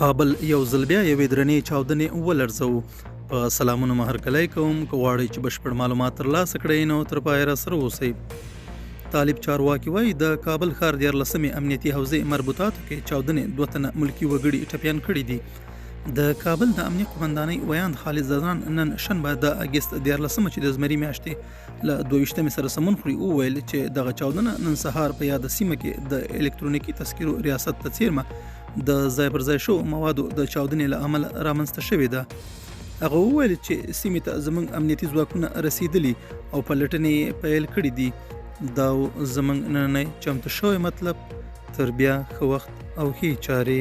کابل یو ځل بیا یوې درنې چاودنې ولړزوو. په سلامونو مو هرکلی کوم. که غواړئ چې بشپړ معلومات ترلاسه کړئ نو تر پایه راسره اوسئ. طالب چارواکي وایي د کابل ښار دیارلسمې امنیتي حوزې مربوطاتو کې چاودنې دوه تنه ملکي وګړي ټپیان کړي دي. د کابل د امنیه قومندانۍ ویاند خالد ځدران نن شنبه د اګست 13مه چې د زمري میاشتې له 22مې سره سمون خوري وویل چې دغه چاودنه نن سهار په یاده سیمه کې د الکترونیکي تذکرو ریاست ته څیرمه د ځای پر ځای شوو موادو د چاودنې له امله رامنځته شوې ده. هغه وویل چې سیمې ته زموږ امنیتي ځواکونه رسیدلي او پلټنې یې پیل کړې دي. دا و زموږ نننی چمتو شوی مطلب. تر بیا ښه وخت او ښې چارې.